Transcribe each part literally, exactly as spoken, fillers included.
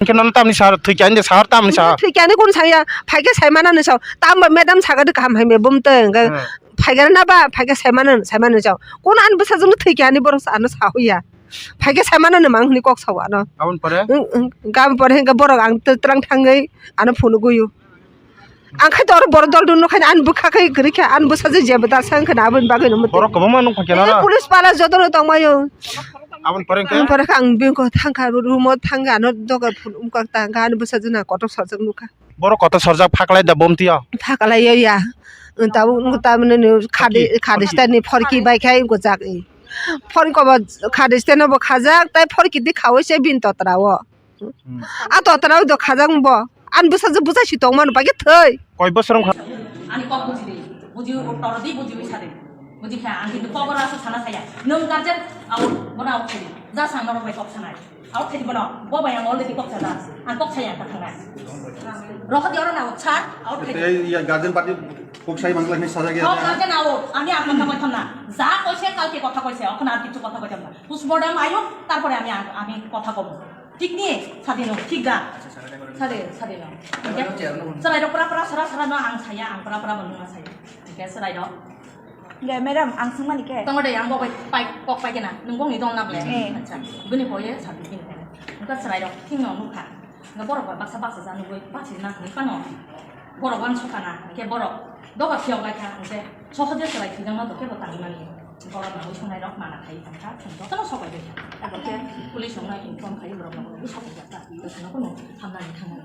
Hwnkhe nono tamni sar thwikya hwnkhe sar tamni sar. Thwikya ni kun saya, phaikhe saimano ni sao. Tamo madam sakadi kaham hai me bumtwi hwnkhe. Hmm. Phaikhe na ba, phaikhe saimano, saimano ni sao. Kun ani bwsajwkno thwikya ni borok ano sahuya. Phaikhe saimano ni mang hwnwi kok sao ano. Aboni pore? Ang, ang, gam pore hwnkhe borok ang twrang thangwi ano phunugwi. Ang khai to oro borok dol dol no khai ani bwkha khai kwrwi kha ani bwsajwk jeba da sang khna aboni bagwi no muti. Borok kwbangma nung phakhe na. Police pala joto no tong mayo. Aboni pore hwnkhe? Ang pore kha ang bini kok thang kha room o thang kha ano doga phun um kok tang kha ani bwsajwk na kotor sarjak nukha. Borok kotor sarjak phaklai da bomti o. Phaklai yo ya. Tabuk tamni khadi khadi stani phorki bai khai gojak. Phorki kobo khadi steno bo khajak tai phorki di khawi se bini totra o. Hmm. A totra o do khajak bo. An bwsajwk bwsai si tong mano bagwi thwi. Koi bosor wngkha? Ani kok buji di. Buji o tor di buji wi sadi. Buji kha ang kintu kok ora sa sana saya. Nung guardian au bona au khedi. Ja sang norok bai kok sanai. Au khedi bono. Bo bai ang already kok sana. Ang kok saya ka thangnai. Rokho di oro na o cha. Au khedi. Te ya guardian party kok sai mangla ni saja gaya. Kok guardian au. Ani ang kotha koi thamna. Ja koi se kalke kotha koi se. Okhon ar kichu kotha koi thamna. Postmortem ayo. Tarpore ami ang, ami kotha kobong. Thik ni, sadi no, thik da. Sadi, sadi no. Chwrai rok pura pura sara sara no ang saya, ang pura pura bo nungma saya. Hingke chwrai rok. Ge, madam, ang swngmani ke? Tongo de, ang bo bai pai, kok pai kena. Nung bongni dol na ble. Eh. Acha. Bini boye sadi bini kena. Nungka chwrai rok thing no nukha. Nungka borok bai baksa baksa ja nugui, baksa na hwnwi phano. Borok uansukha na, hingke borok doga phiyok lai kha, hingke sohoje chwrai thwijak ma tongkhe bo tangwi mani. Borok nangwi songnai rok mana khai tongkha, chwng jotono sokai bai kha. Abo khe police rokno inform khai borok no bo sokai jak kha. Jotono kunu hamnani thangnani.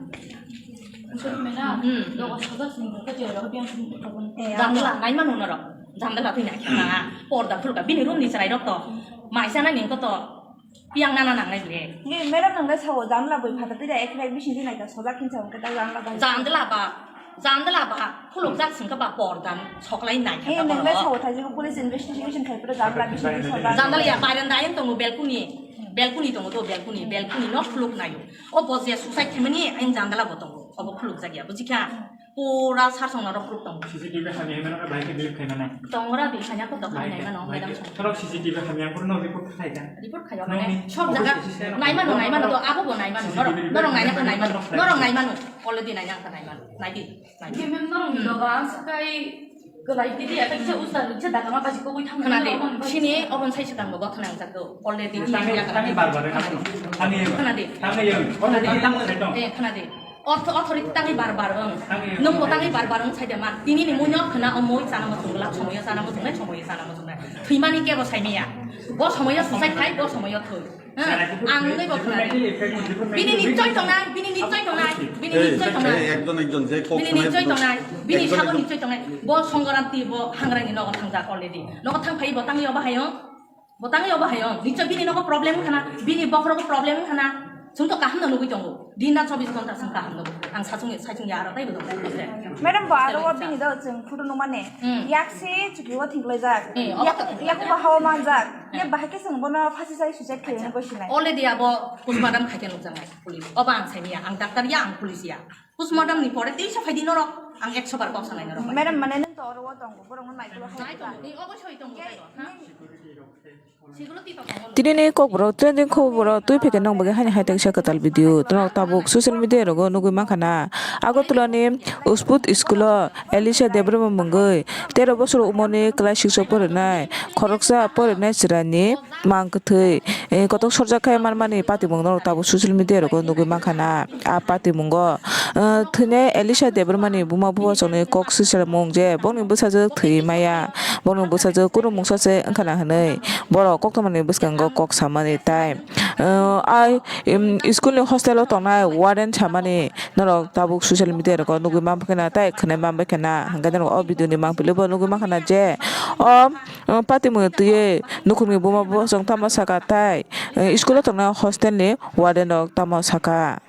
Madam, hmm, doga sojak sini tongkhe je rok biang sini tongkhe. Eh, jandala nai mano norok. Jandala twi nai kha na. Porda phulka bini room ni chwrai rok to. Mai sana ning ko to. Piyang nana nangnai ble. Nge, madam, nang le sao, janla boi phatar twi da, ek rek bising di nai ta, sojak hinsa hwnkhe ta janla bai. Jandala ba, jandala ba, khuluk jak singkha ba pordan soklai nai kha. He, ta nang le borok. Sao, thai jebo police investigation khai pura janla bising di sojak. Jandala ya, baranda ayang tongo, balcony, balcony tongo to, balcony, balcony no khuluk nayo. O bo je suicide khaimani, ayang jandala bo tongo, obo khuluk jak ya, buji kha? Pura sarsong norok ruk tong. C C T V hamya mano, bahai khe delete khai mano. Tongra di hanya ko dok nai mano, madam. Torok C C T V hamya, pura no report khai ka. Report khai mane, sob jaga nai mano, nai mano, to abo bo nai mano, norok, norok nai nang nai mano, norok nai mano, already nai nang nai mano, nai di, nai di. Mem norok doga sakai kelai di di, akai se usta se daga ma basi ko boi thang. Khna di, sini obon sai se tang bo thang jak do, already. Tani, tani bar bar na. Tani. Khna di. Tani yang. Khna di. Eh, khna di. Ortho authority tangwi bar bar wng. Tangwi wng. Nwng bo tangwi bar bar wng sai de man. Tini ni muino khna o mui chana muchung glak, somoyo chana muchungnai, somoyo chana muchungnai. Thwimani kebo sai maya. Bo somoyo suicide khai, bo somoyo thwi. Ha? Ang nungwi bo khna di. Bini nichoi tongnai, bini nichoi tongnai, bini nichoi tongnai. Ei, ekjon ekjon je kok bini nichoi tongnai, bini ekjon sago ekjon nichoi tongnai. Bo Songorati bo hangrani nogo thangjak already. Nogo thang phai bo tangwi obo hayung. Bo tangwi obo hai o, nichoi bini nogo problem wngkha na, bini bokhorogo problem wngkha na, chwng to kaham no nugwi tongo, din rat chobbish ghonta chwng kaham nugo, ang sachung sachung ya aro taibo tongo. Madam, bo aro o bini do chwng photo nukmani, hmm, yak se chuki o thinglaijak, eh, yak, obo to yak bo hawa manjak, hmm, yak bahai khe chwng bono phasi sai suicide khaiyung goi sinai. Already abo postmortem khaikhe nukjaknai police, obo ang saimanya, ang doctor ya, ang police ya, postmortem ni pore teisa phaidi norok, ang ekso bar kok sanai norok. Madam, mane nwng to oro o tongo, borok no naikolo hai. Nai tongo, ni obo soi tongo, taibo, ha? Tini ni kokborok trending khoboro twi phaikhe nokbar hai hai teksa kwtal video norok tabuk social media rogo nugwi mankha na. Agartala ni Usput school o Elisha Debbarma mungwi tero bosor umor ni class six o porinai khoroksa porinai chwrai ni mang kwthwi, eh, kotok sorjak khai manmani patimung norok tabuk social media rogo nugwi mankha na. A patimungo, eh, thwinai Elisha Debbarmani buma bupha chongni kok swisalmung je bongni bwsajwk thwi maya, bongni bwsajwk kunu mungsa se wngkhana hwnwi borok koktwmani bwskango kok samani tai, eh, ai, em, school ni hostel o tongnai warden samani norok tabuk social media rogo nugwi manbakhana tai khwnwi manbakhana, hwnkhe norok o video ni mangpili bo nugwi mankhana je o, eh, patimungni twiwi nukhungni buma bupha chwng tamo saka tai, eh, school o tongnai hostel ni warden rok tamo saka.